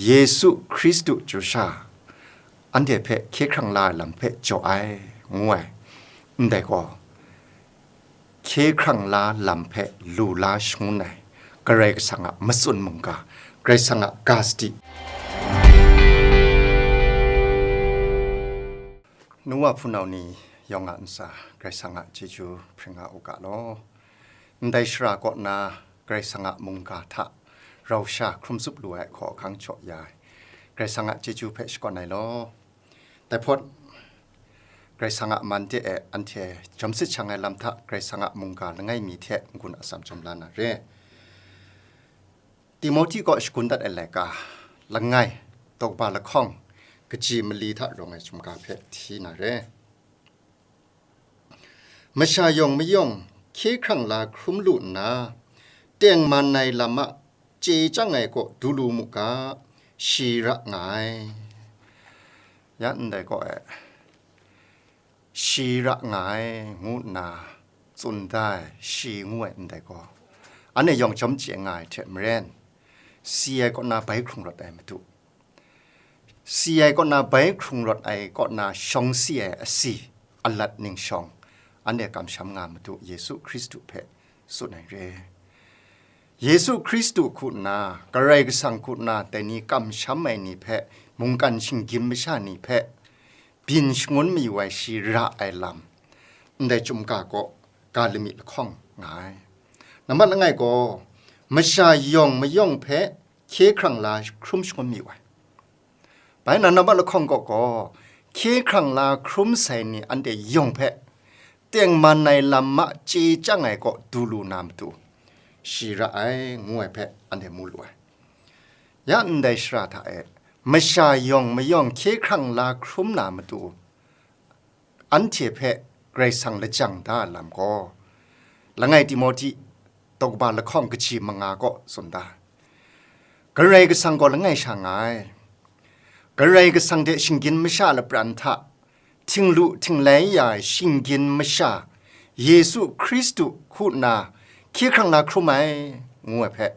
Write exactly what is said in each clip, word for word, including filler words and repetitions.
Yesu Hkristu chyu sha, anhte hpe hkye hkrang la ai lam hpe jaw ai, ngu ai. Ndai gaw, hkye hkrang la lam hpe lu la shangun ai, Karai Kasang a matsun mungga, Karai Kasang a ga sadi. Nu wa hpunau ni yawng a ntsa, Karai Kasang a chyeju hpring nga u ga law. Ndai shara kaw na Karai Kasang a mungga hta rau sha hkrum tsup lu ai hkaw ahkang jaw ya ai, Karai Kasang a chyeju hpe shakawn ai law. Dai hpawt, Karai Kasang a man de e anhte jawm sit shang ai lam hta Karai Kasang a mungga langai mi hte n-gun atsam jawm la na re. Timohti kaw shagun dat ai laika, langai, daw kaba lahkawng, kaji mali hta rawng ai chyum ga hpe hti na re. Masha yawng mayawng hkye hkrang la hkrum lu nna, tengman ai lam a chye chyang ai kaw du lu mu ga, shi ra nga ai. Ya ndai kaw e, shi ra nga ai, ngu nna tsun da ai, shi ngu ai ndai gaw, anhte yawng jawm chye nga ai hte maren, si ai kaw na bai hkrung rawt ai Madu, si ai kaw na bai hkrung rawt ai kaw na shawng si ai asi, alat ningshawng, anhte kamsham nga Madu Yesu Hkristu hpe tsun ai re. Yesu Hkristu hku nna, Karai Kasang hku nna, dai ni kamsham ai ni hpe, mungkan shinggyim masha ni hpe, byin shangun mayu ai shi ra ai lam, ndai chyum ga kaw ga lami lahkawng nga ai. Nambat langai gaw, masha yawng mayawng hpe hkye hkrang la hkrum shangun mayu ai. Bai na nambat lahkawng kaw gaw, hkye hkrang la hkrum sai ni anhte yawng hpe, tengman ai lam a chye chyang ai kaw du lu na matu, shi ra ai, ngu ai hpe anhte mu lu ai. Ya ndai shara hta e, masha yawng mayawng hkye hkrang la hkrum na matu, anhte hpe Karai Kasang lajang da ai lam gaw, langai Timohti daw kaba lahkawng kaji manga kaw tsun da. Karai Kasang gaw langai sha nga ai. Karai Kasang hte shinggyim masha lapran hta, htinglu htinglai ya ai shinggyim masha, Yesu Hkristu hku nna hkye hkrang la hkrum ai, ngu ai hpe,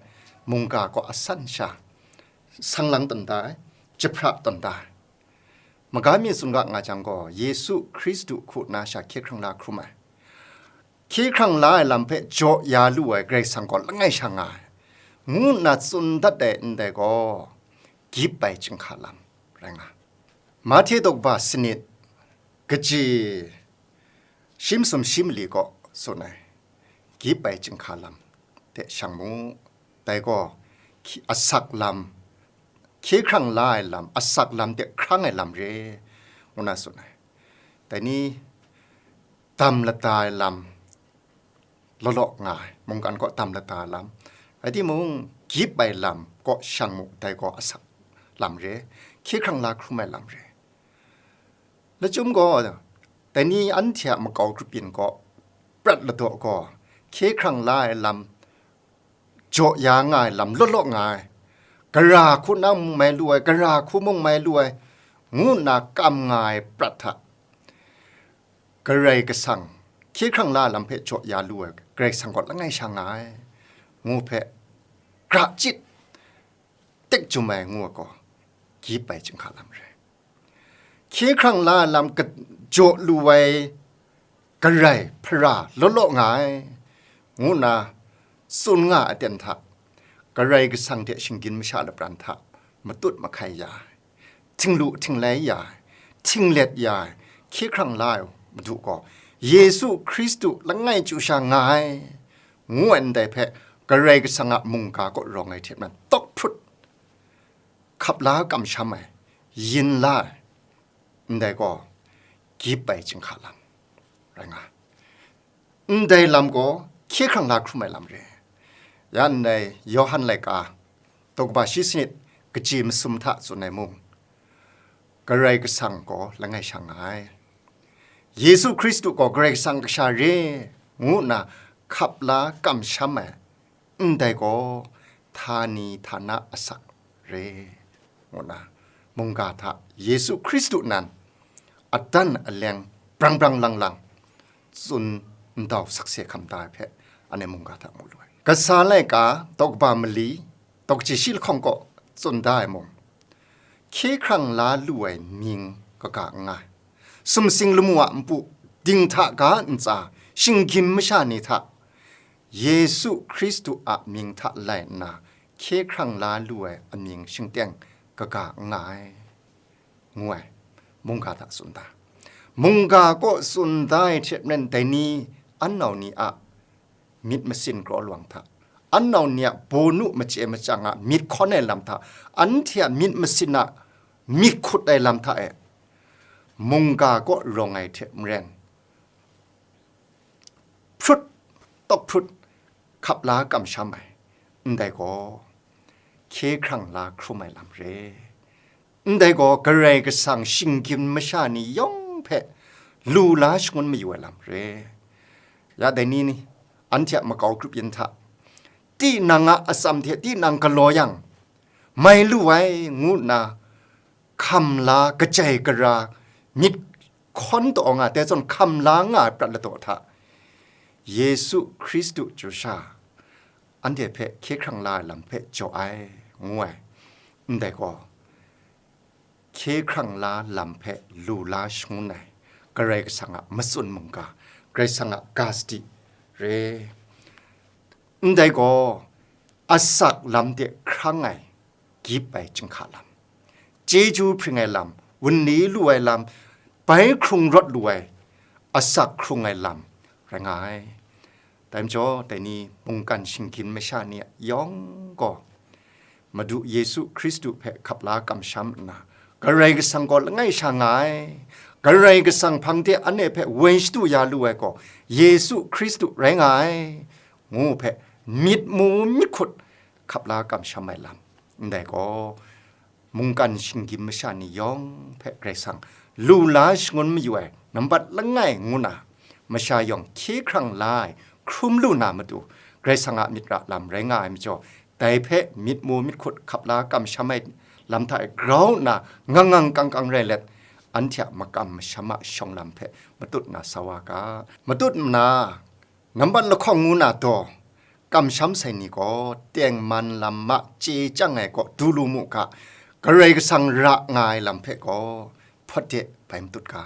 mungga kaw asan sha, sang lang tawn da ai, jahpra tawn da ai. Maga mi tsun ga nga jang gaw, Yesu Hkristu hku nna sha hkye hkrang la hkrum ai, hkye hkrang la ai lam hpe jaw ya lu ai Karai Kasang gaw langai sha nga ai, ngu nna tsun dat ai ndai gaw, gyip ai chyinghka lam rai nga ai. Mahte daw kaba sanit, kaji shi masum shi mali kaw tsun ai, gyip ai chyinghka lam hte shang mu, dai gaw hki-, asak lam, hkye hkrang la ai lam, asak lam hte hkrang ai lam re, ngu na tsun ai. Dai ni, dam lada ai lam law law nga ai, mungkan kaw dam lada ai lam, rai timung, gyip ai lam kaw shang mu, dai gaw asak lam re, hkye hkrang la hkrum ai lam re. Lachyum gaw, dai ni anhte a makau grup yin gaw, prat ladaw gaw, hkye hkrang la ai lam, jaw ya nga ai lam law law nga ai, gara hku nang mung mai lu ai, gara hku mung mai lu ai, ngu nna kam nga ai prat hta, Karai Kasang, hkye hkrang la ai lam hpe jaw ya lu ai Karai Kasang gaw langai sha nga ai, ngu hpe, gra chyit, tek jum ai ngu ai gaw, gyip ai chyinghka lam re. Hkye hkrang la ai lam ka-, jaw lu ai, garai hpara law law nga ai, ngu nna tsun nga ai aten hta, Karai Kasang hte shinggyim masha lapran hta matut mahkai ya ai, htinglu htinglai ya ai, htinglet ya ai, hkye hkrang la ai Madu gaw, Yesu Hkristu langai chyu sha nga ai, ngu ai ndai hpe, Karai Kasang a mungga kaw rawng ai hte maren tawk hprut, hkap la kamsham ai, yin la ai, ndai gaw, gyip ai chyinghka lam rai nga ai. Ndai lam gaw hkye hkrang la hkrum ai lam re. Ya ndai Yawhan laika, daw kaba shi sanit, kaji masum hta tsun ai mung, Karai Kasang gaw langai sha nga ai. Yesu Hkristu gaw Karai Kasang kasha re, ngu nna hkap la kamsham ai, ndai gaw htani htana asak re, ngu nna mungga hta Yesu Hkristu nan adan aleng brang brang lang lang tsun ndau sakse hkam da ai hpe, anhte mungga hta mu lu ai. Kasa laika, daw kaba mali, daw kaji shi lahkawng kaw tsun da ai mung, hkye hkrang la lu ai mying kaga n nga ai. Sumsing lamu a npu, dinghta ga ntsa, shinggyim masha ni hta Yesu Hkristu a mying hta lai nna hkye hkrang la lu ai amying shingteng kaga n nga ai, ngu ai, mungga hta tsun da. Mungga kaw tsun da ai hte maren, dai ni, an nau ni a myit masin kraw lawang hta, an nau ni a bawnu machye machyang a myit hkawn ai lam hta, anhte a myit masin a myit hkut ai lam hta e, mungga kaw rawng ai hte maren, hprut, tawk hprut, hkap la kamsham ai, ndai gaw, hkye hkrang la hkrum ai lam re. Ndai gaw, Karai Kasang shinggyim masha ni yawng hpe lu la shangun mayu ai lam re. Ya dai ni, anhte a makau grup yin hta, tinang a atsam hte tinang galaw yang, mai lu ai, ngu nna hkam la kajai gara myit hkawn taw nga, dai zawn hkam la nga ai prat ladaw hta, Yesu Hkristu chyu sha, anhte hpe hkye hkrang la ai lam hpe jaw ai, ngu ai. Ndai gaw, hkye hkrang la lam hpe lu la shangun ai, Karai Kasang a matsun mungga, Karai Kasang a ga sadi re. Ndai gaw, asak lam de hkrang ai, gyip ai chyinghka lam, chyeju hpring ai lam, wunli lu ai lam, bai hkrung rawt lu ai, asak hkrung ai lam rai nga ai. Dai majaw, dai ni mungkan shinggyim masha ni yawng gaw, Madu Yesu Hkristu hpe hkap la kamsham nna, Karai Kasang gaw langai sha nga ai, Karai Kasang hpang de anhte hpe woi shadu ya lu ai gaw, Yesu Hkristu rai nga ai, ngu hpe myit mu myit hkut hkap la kamsham ai lam. Ndai gaw, mungkan shinggyim masha ni yawng hpe Karai Kasang lu la shangun mayu ai nambat langai ngu na, masha yawng hkye hkrang la ai hkrum lu na matu, Karai Kasang a myit ra lam rai nga ai majaw, dai hpe myit mu myit hkut hkap la kamsham ai lam hta e grau nna ngang ngang kang kang rai let, anhte a makam masham a shawng lam hpe matut na sa wa ga. Matut nna, nambat lahkawng ngu na daw, kamsham sai ni gaw tengman lam ma chye chyang ai kaw du lu mu ga, Karai Kasang ra nga ai lam hpe gaw hpawt de bai matut ga.